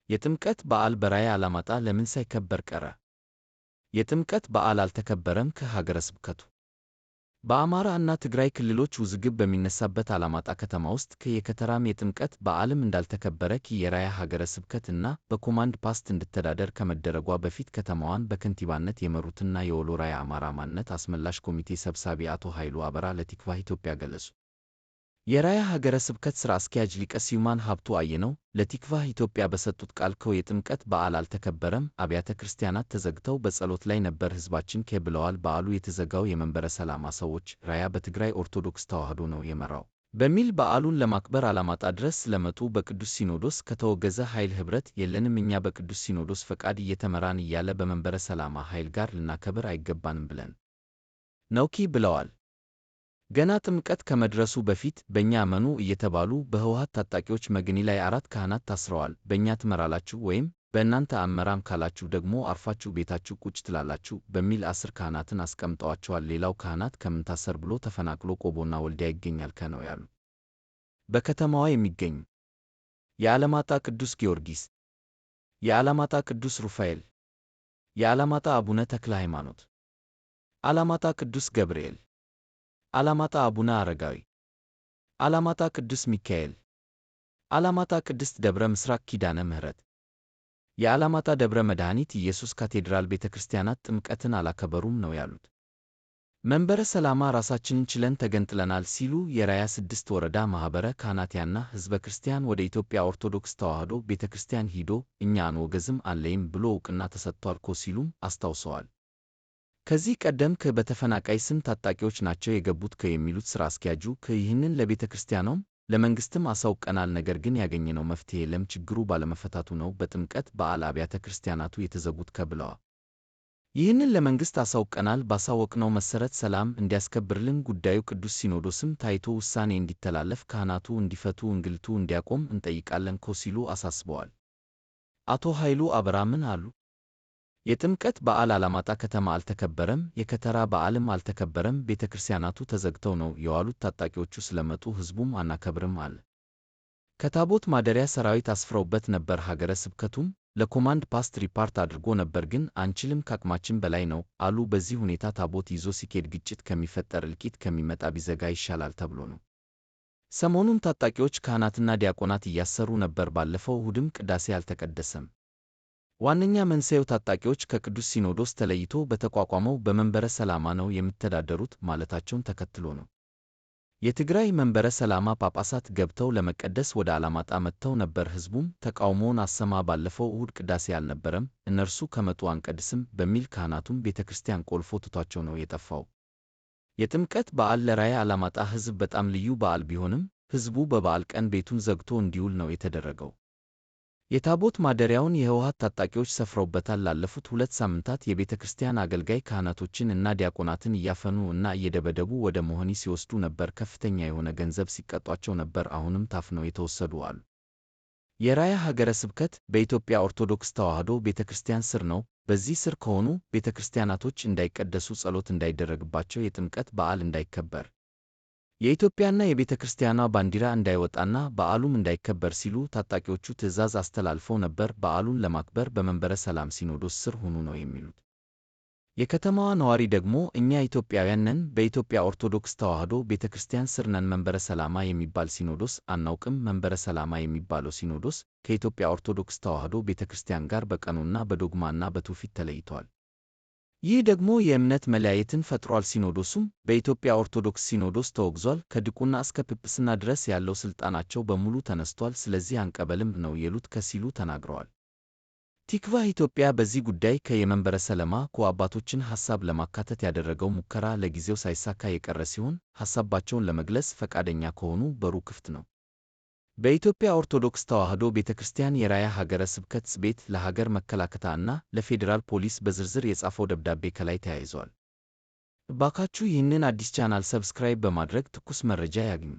የጥምቀት በዓል በራያ አላማጣ ለምን ሳይከበር ቀረ? የጥምቀት በዓል አልተከበረም ከሀገረ ስብከቱ። በአማራ እና ትግራይ ክልሎች ውዝግብ በሚነሳበት አላማጣ ከተማ ውስጥ የከተራም የጥምቀት በዓልም እንዳልተከበረ የራያ ሀገረ ስብከት እና በኮማንድ ፖስት እንድትተዳደር ከመደረጓ በፊት ከተማዋን በከንቲባነት የመሩትና የወሎ ራያ አማራ ማንነት አስመላሽ ኮሚቴ ሰብሳቢ አቶ ኃይሉ አበራ ለቲክቫህ ኢትዮጵያ ገለጹ። የራያ ሀገረ ስብከት ሥራ አስኪያጅ ሊቀ ስዩማን ሀብቱ አየነው ለቲክቫህ ኢትዮጵያ በሰጡት ቃል የጥምቀት በዓል አልተከበረም፣ አብያተ ክርስቲያናት ተዘግተው በጸሎት ላይ ነበር ሕዝባችን ብለዋል። በዓሉ የተዘጋው የመንበረ ሰላማ ሰዎች ራያ በትግራይ ኦርቶዶክስ ተዋሕዶ ነው የመራው በሚል በዓሉን ለማክበር አላማጣ ድረስ ስለመጡ በቅዱስ ሲኖዶስ ከተወገዘ ኃይል ኅብረት የለንም፣ እኛ በቅዱስ ሲኖዶስ ፈቃድ እየተመራን እያለ በመንበረ ሰላማ ኃይል ጋር ልናከብር አይገባንም ብለን ነው ብለዋል። ገና ጥምቀት ከመድረሱ በፊት በእኛ እመኑ እየተባሉ በህወሓት ታጣቂዎች መግኒ ላይ 4 ካህናት ታስረዋል። በእኛ ትመራላችሁ ወይም በእናንተ አመራም ካላችሁ ደግሞ አርፋችሁ ቤታችሁ ቁጭ ትላላችሁ በሚል 10 ካህናትን አስቀምጠዋቸዋል። ሌላው ካህናት ከምንታሰር ብሎ ተፈናቅሎ ቆቦና ወልዲያ ይገኛል ከነው ያሉ። በከተማዋ የሚገኙ የአላማጣ ቅዱስ ጊዮርጊስ፣ የአላማጣ ቅዱስ ሩፋኤል፣ የአላማጣ አቡነ ተክለ ሃይማኖት፣ አላማጣ ቅዱስ ገብርኤል፣ አላማጣ አቡነ አረጋዊ፣ አላማጣ ቅዱስ ሚካኤል፣ አላማጣ ቅድስት ደብረ ምስራቅ ኪዳነ ምሕረት፣ የአላማጣ ደብረ መድኃኒት ኢየሱስ ካቴድራል ቤተክርስቲያናት ጥምቀትን አላከበሩም ነው ያሉት። መንበረ ሰላማ ራሳችንን ችለን ተገንጥለናል ሲሉ የራያ 6 ወረዳ ማኅበረ ካህናትና ሕዝበ ክርስቲያን ወደ ኢትዮጵያ ኦርቶዶክስ ተዋሕዶ ቤተክርስቲያን ሂዶ እኛ አንወገዝም አንለይም ብሎ እውቅና ተሰጥቷል ሲሉም አስታውሰዋል። ከዚህ ቀደም በተፈናቃይ ስም ታጣቂዎች ናቸው የገቡት የሚሉት ሥራ አስኪያጁ ይህንን ለቤተክርስቲያኗም ለመንግስትም አሳውቀናል፣ ነገር ግን ያገኘነው መፍትሄ የለም፣ ችግሩ ባለመፈታቱ ነው በጥምቀት በዓል አብያተ ክርስቲያናቱ የተዘጉት ብለዋል። ይህንን ለመንግስት አሳውቀናል፣ ባሳወቅነው መሰረት ሰላም እንዲያስከብርልን ጉዳዩ ቅዱስ ሲኖዶስም ታይቶ ውሳኔ እንዲተላለፍ፣ ካህናቱ እንዲፈቱ፣ እንግልቱ እንዲያቆም እንጠይቃለን ሲሉ አሳስበዋል። አቶ ኃይሉ አበራ ምን አሉ? የጥምቀት በዓል አላማጣ ከተማ አልተከበረም፣ የከተራ በዓልም አልተከበረም፣ ቤተክርስቲያናቱ ተዘግተው ነው የዋሉት፣ ታጣቂዎቹ ስለመጡ ሕዝቡም አናከብርም አለ። ከታቦት ማደሪያ ሰራዊት አስፍረውበት ነበር፣ ሀገረ ስብከቱም ለኮማንድ ፖስት ሪፖርት አድርጎ ነበር፣ ግን አንችልም ከአቅማችን በላይ ነው አሉ። በዚህ ሁኔታ ታቦት ይዞ ሲኬድ ግጭት ከሚፈጠር እልቂት ከሚመጣ ቢዘጋ ይሻላል ተብሎ ነው። ሰሞኑን ታጣቂዎች ካህናትና ዲያቆናት እያሰሩ ነበር፣ ባለፈው እሁድም ቅዳሴ አልተቀደሰም። ዋነኛ መንስኤው ታጣቂዎች ከቅዱስ ሲኖዶስ ተለይቶ በተቋቋመው በመንበረ ሰላማ ነው የሚተዳደሩት ማለታቸውን ተከትሎ ነው። የትግራይ መንበረ ሰላማ ጳጳሳት ገብተው ለመቀደስ ወደ አላማጣ መጥተው ነበር፣ ሕዝቡም ተቃውሞውን አሰማ። ባለፈው እሁድ ቅዳሴ አልነበረም፣ እነርሱ ከመጡ አንቀድስም በሚል ካህናቱም ቤተክርስቲያን ቆልፎ ትቷቸው ነው የጠፋው። የጥምቀት በዓል ለራያ አላማጣ ሕዝብ በጣም ልዩ በዓል ቢሆንም ሕዝቡ በበዓል ቀን ቤቱን ዘግቶ እንዲውል ነው የተደረገው። የታቦት ማደሪያውን የህወሓት ታጣቂዎች ሰፍረውበታል። ላለፉት 2 ሳምንታት የቤተክርስቲያን አገልጋይ ካህናቶችን እና ዲያቆናትን እያፈኑ እና እየደበደቡ ወደ መሆኒ ሲወስዱ ነበር። ከፍተኛ የሆነ ገንዘብ ሲቀጧቸው ነበር። አሁንም ታፍነው የተወሰዱ አሉ። የራያ ሀገረ ስብከት በኢትዮጵያ ኦርቶዶክስ ተዋሕዶ ቤተክርስቲያን ስር ነው። በዚህ ስር ከሆኑ ቤተክርስቲያናቶች እንዳይቀደሱ፣ ጸሎት እንዳይደረግባቸው፣ የጥምቀት በዓል እንዳይከበር፣ የኢትዮጵያና የቤተክርስቲያኗ ባንዲራ እንዳይወጣና በዓሉም እንዳይከበር ሲሉ ታጣቂዎቹ ትዕዛዝ አስተላልፈው ነበር። በዓሉን ለማክበር በመንበረ ሰላም ሲኖዶስ ስር ሁኑ ነው የሚሉት። የከተማዋ ነዋሪ ደግሞ እኛ ኢትዮጵያውያን ነን፣ በኢትዮጵያ ኦርቶዶክስ ተዋሕዶ ቤተክርስቲያን ስር ነን፣ መንበረ ሰላማ የሚባል ሲኖዶስ አናውቅም። መንበረ ሰላማ የሚባለው ሲኖዶስ ከኢትዮጵያ ኦርቶዶክስ ተዋሕዶ ቤተክርስቲያን ጋር በቀኖና በዶግማና በትውፊት ተለይቷል። ይህ ደግሞ የእምነት መለያየትን ፈጥሯል። ሲኖዶሱም በኢትዮጵያ ኦርቶዶክስ ሲኖዶስ ተወግዟል። ከድቁና እስከ ጵጵስና ድረስ ያለው ስልጣናቸው በሙሉ ተነስቷል። ስለዚህ አንቀበልም ነው የሉት ሲሉ ተናግረዋል። ቲክቫህ ኢትዮጵያ በዚህ ጉዳይ ከየመንበረ ሰላማ አባቶችን ሐሳብ ለማካተት ያደረገው ሙከራ ለጊዜው ሳይሳካ የቀረ ሲሆን ሐሳባቸውን ለመግለጽ ፈቃደኛ ከሆኑ በሩ ክፍት ነው። በኢትዮጵያ ኦርቶዶክስ ተዋሕዶ ቤተክርስቲያን የራያ ሀገረ ስብከት ቤት ለሀገር መከላከያ እና ለፌዴራል ፖሊስ በዝርዝር የጻፈው ደብዳቤ ከላይ ተያይዟል። እባካችሁ ይህንን አዲስ ቻናል subscribe በማድረግ ትኩስ መረጃ ያግኙ።